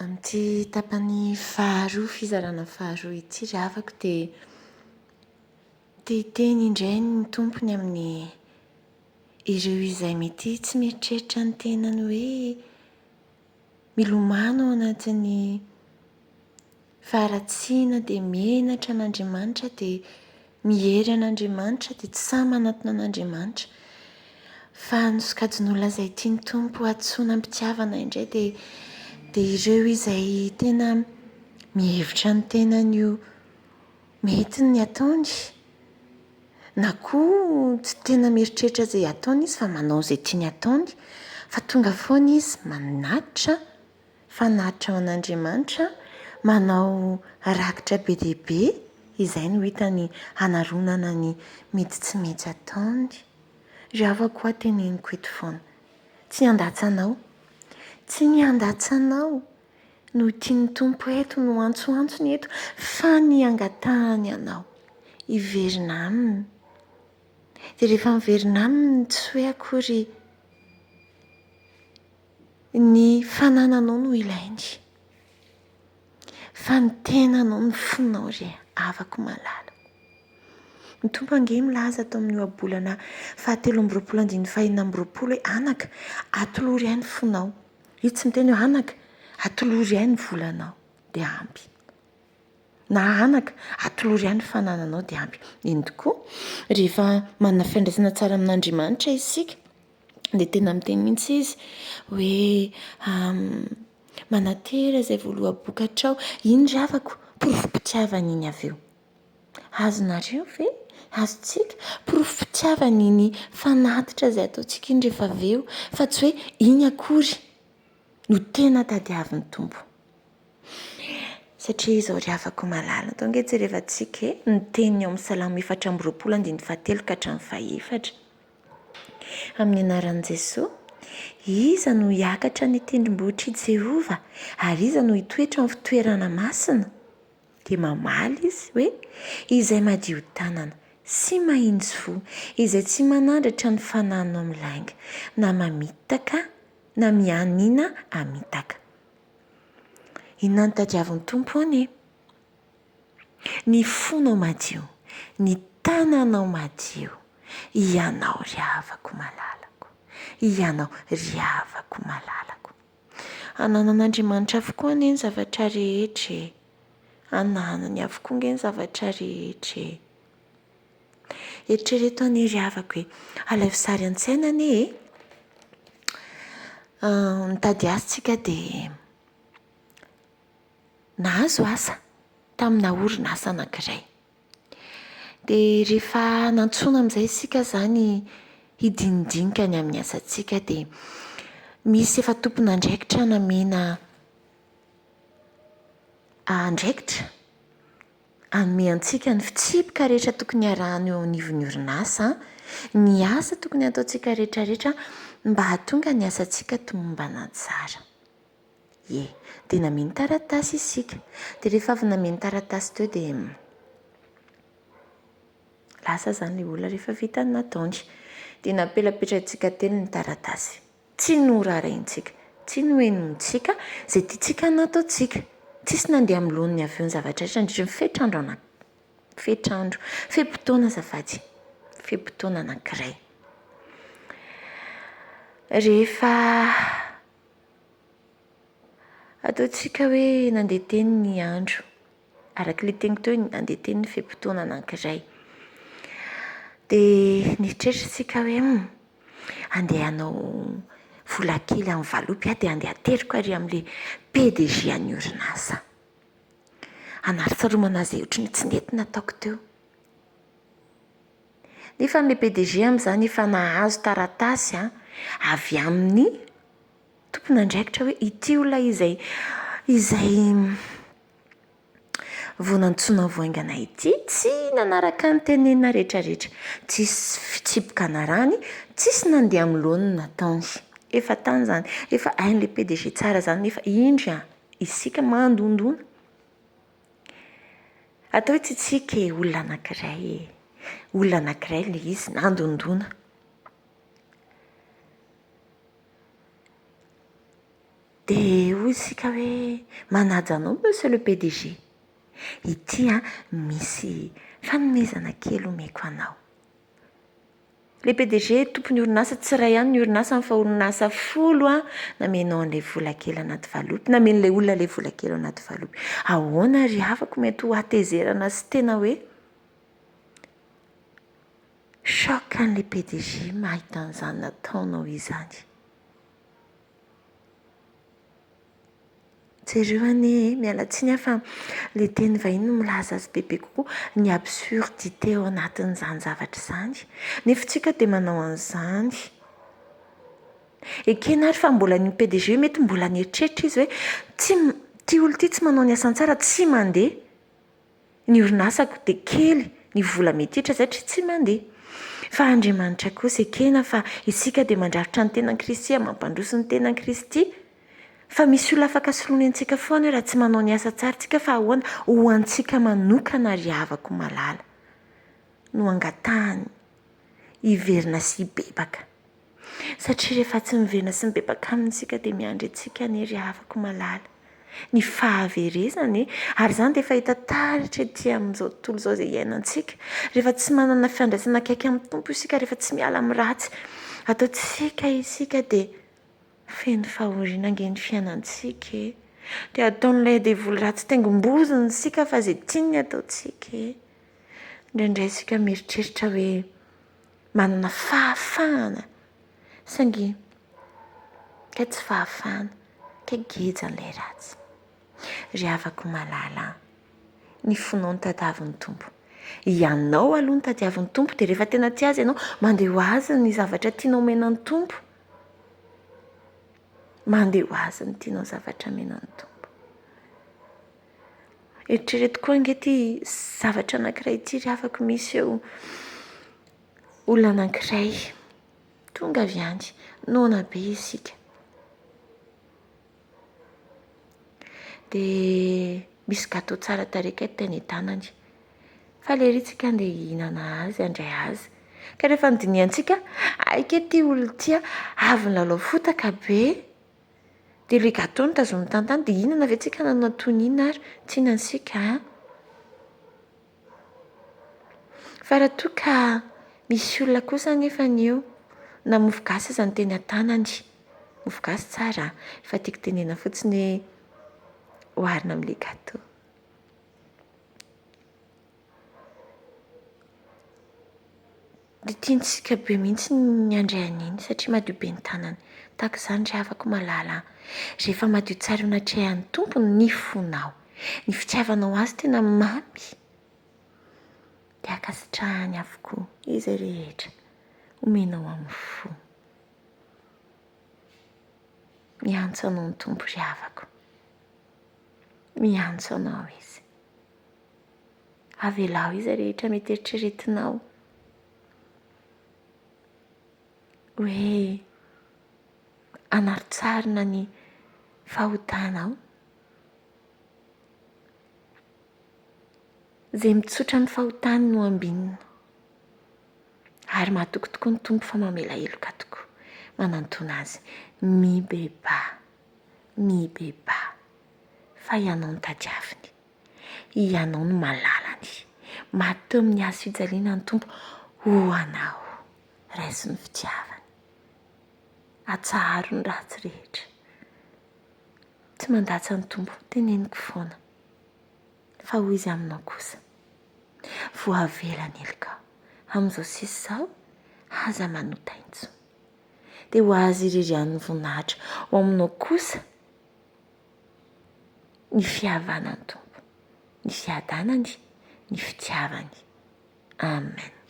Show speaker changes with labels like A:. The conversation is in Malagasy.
A: Amin'ity tapany faharoa, fizarana faharoa ity ry havako dia te hiteny indray ny Tompo ny amin'ny ireo izay mety tsy mieritreritra ny tenany hoe milomano ao anatin'ny faharatsiana dia menatra an'Andriamanitra dia miery an'Andriamanitra dia tsy sahy manatona an'Andriamanitra. Fa ny sokajin'olona izay tian'ny Tompo hantsoina am-pitiavana indray dia dia ireo izay tena mihevitra ny tenany ho mety ny ataony na koa tsy tena mieritreritra izay ataony izy fa manao izay tiany ataony fa tonga foana izy manatitra fanatitra ho an'Andriamanitra, manao rakitra be dia be, izay no hitany hanaronana ny mety tsy mety ataony. Ry havako hoa teneniko eto foana, tsy handatsa anao, tsy ny handatsa anao no tian'ny Tompo eto, no antsoantsony eto, fa ny hangatahany anao hiverina Aminy. Dia rehefa miverina Aminy tsy hoe akory Ny fanananao no ilainy, fa ny tenanao, ny fonao ry havako malala. Ny Tompo ange milaza ato amin'ny ohabolana fahatelo amby roapolo andininy fahenina amby roapolo hoe anaka, atolory ahy ny fonao. Izy tsy miteny hoe anaka, atolory ahy ny volanao dia ampy. Na anaka, atolory ahy ny fanananao dia ampy. Eny tokoa, rehefa manana fifandraisana tsara amin'Andriamanitra isika, dia tena miteny mihitsy izy hoe manatera izay voaloha-bokatrao. Iny ry havako, porofom-pitiavana iny avy eo. Azonareo ve? Azontsika? Porofom-pitiavana iny fanatitra izay ataontsika iny rehefa avy eo, fa tsy hoe iny akory no tena tadiavin'ny Tompo. Satria izao ry havako malala, atao ange jerevantsika e, ny teniny ao amin'ny Salamo 24 andininy fahatelo ka hatramin'ny fahefatra. Amin'ny anaran'i Jesoa, iza no hiakatra ny tendrombohitr'i Jehovah, ary iza no hitoetra ao amin'ny fitoerana masina? Dia mamaly izy hoe, Izay madio tanana sy mahitsy fo, izay tsy manandratra ny fanahiny amin'ny lainga, na mamitaka na mianiana hamitaka. Inona no tadiavin'ny Tompo anie? Ny fonao madio, ny tananao madio, ianao ry havako malalako, ianao ry havako malalako. Ananan'Andriamanitra avokoa anie ny zavatra rehetra e! Ananany avokoa ange ny zavatra rehetra e! Eritrereto anie ry havako e! Alaivo sary an-tsaina anie e! Mitady asa tsika dia nahazo asa tamina orinasa anankiray. Dia rehefa nantsoina amin'izay isika izany hidinidinika ny amin'ny asantsika dia misy efa tompon'andraikitra namena andraikitra hanome antsika ny fitsipika rehetra tokony harahana eo anivon'ny orinasa, ny asa tokony hataontsika rehetrarehetra mba hahatonga ny asantsika tomombana tsara. Ie, dia nameno taratasy isika. Dia rehefa avy nameno taratasy teo dia lasa izany ilay olona rehefa vita ny nataony. Dia napelapetrantsika teny ny taratasy. Tsy noraharahiantsika, tsy nohenointsika izay tiantsika nataontsika. Tsisy nandeha amin'ny laoniny avy eo ny zavatra rehetra nandritra ny fetr'andro ana- fetr'andro, fe-potoana azafady, fe-potoana anankiray. Rehefa Ataontsika hoe nandeha teny ny andro, araka ilay teniko teo hoe nandeha teny ny fe-potoana anankiray. Dia nieritreritra isika hoe hum, andeha hanao vola kely amin'ny valopy aho dia andeha hateriko ary amin'ilay PDG an'ny orinasa. Hanaritsaromana azy ohatran'ny tsy nety nataoko teo. Nefa ilay PDG amin'izany efa nahazo taratasy avy amin'ny tompon'andraikitra hoe ity olona izay izay vao nantsoina vao haingana ity tsy nanaraka ny tenenina rehetrarehetra, tsisy fitsipika narahany, tsisy nandeha amin'ny laoniny nataony. Efa tany izany, efa hain'ilay PDG tsara izany nefa indry an, isika mandondona. Atao hoe tsy isika e, olona anankiray e, olona anankiray ilay izy nandondona. Dia hoy isika hoe, manaja anao Monsieur le PDG. Ity an, misy fanomezana kely omeko anao. Ilay PDG tompon'ny orinasa, tsy iray ihany ny orinasany fa orinasa folo an, namenao an'ilay vola kely anaty valopy, namen'ilay olona ilay vola kely ao anaty valopy. Ahoana ry havako mety ho hatezerana sy tena hoe choc an'ilay PDG mahita an'izany nataonao izany. Jereo anie e, miala tsiny aho fa ilay teny vahiny no milaza azy bebe kokoa, ny absurdité ao anatin'izany zavatra izany. Nefa isika dia manao an'izany. Ekena ary fa mbola ny PDG mety mbola nieritreritra izy hoe tsy, ity olona ity tsy manao ny asany tsara, tsy mandeha. Ny orinasako dia kely ny vola mety hiditra satria tsy mandeha. Fa Andriamanitra kosa ekena fa isika dia mandrafitra ny tenan'i Kristy, mampandroso ny tenan'i Kristy. Fa misy olona afaka soloiny antsika foana eo raha tsy manao ny asa tsara tsika fa ahoana? Ho antsika manokana ry havako malala no angatahany hiverina sy hibebaka. Satria rehefa tsy miverina sy mibebaka aminy isika dia miandry antsika anie ry havako malala ny fahaverezana e! Ary izany dia efa hita taratra ety amin'izao tontolo izao izay iainantsika. Rehefa tsy manana fiandraisana akaiky amin'ny Tompo isika, rehefa tsy miala amin'ny ratsy ataontsika isika dia feno fahoriana ange ny fiainantsika e! Dia ataon'ilay devoly ratsy taingim-bozona isika fa izay tiany ny ataontsika e! Indraindray isika mieritreritra hoe manana fahafahana saingy kay tsy fahafahana, kay geja an'ilay ratsy. Ry havako malala an, ny fonao no tadiavin'ny Tompo. Ianao aloha no tadiavin'ny Tompo dia rehefa tena tia Azy ianao, mandeha ho azy ny zavatra tianao omena ny Tompo. Mandeha ho azy ny tianao zavatra omena ny Tompo. Eritrereto koa ange ity zavatra anankiray ity ry havako misy eo olona anankiray tonga avy any, noana be isika. Dia misy gâteau tsara tarehy kay teny an-tanany. Faly ery tsika andeha hihinana azy, handray azy. Ka rehefa nodinihantsika, hay kay ity olona ity avy nilalao fotaka be. Dia ilay gâteau notazominy tany tany dia hihinana ve tsika na natono inona ary? Tsy hihinana isika an! Fa raha toa ka misy olona kosa anefa ny eo, na mofo gasy aza no teny an-tanany, mofo gasy tsara an, fa tiako tenenina fotsiny hoe oharina amin'ilay gâteau. Dia tiantsika be mihitsy ny handray an'iny satria madio be ny tanany. Tahaka izany ry havako malala an! Rehefa madio tsara eo anatrehan'ny Tompo ny fonao, ny fitiavanao Azy tena mamy, dia ankasitrahany avokoa izay rehetra omenao amin'ny fo. Miantso anao ny Tompo ry havako. Miantso anao Izy. Avelao izay rehetra mety eritreretinao hoe hanarotsarona ny fahotanao. Izay mitsotra ny fahotany no ambinina. Ary mahatoky tokoa ny Tompo fa mamela heloka tokoa. Manantona Azy. Mibebaha. Mibebaha. Fa ianao no tadiaviny. Ianao no malalany. Maty teo amin'ny hazo fijaliana ny Tompo ho anao. Raiso ny fitiavany. Atsaharo ny ratsy rehetra. Tsy mandatsa ny Tompo, teneniko foana. Fa hoy Izy aminao kosa, Voavela ny helokao. Amin'izao sisa izao, aza manota intsony. Dia ho Azy irery ihany ny voninahitra. Ho aminao kosa, ny fihavanan'ny Tompo, ny fiadanany, ny fitiavany. Amen.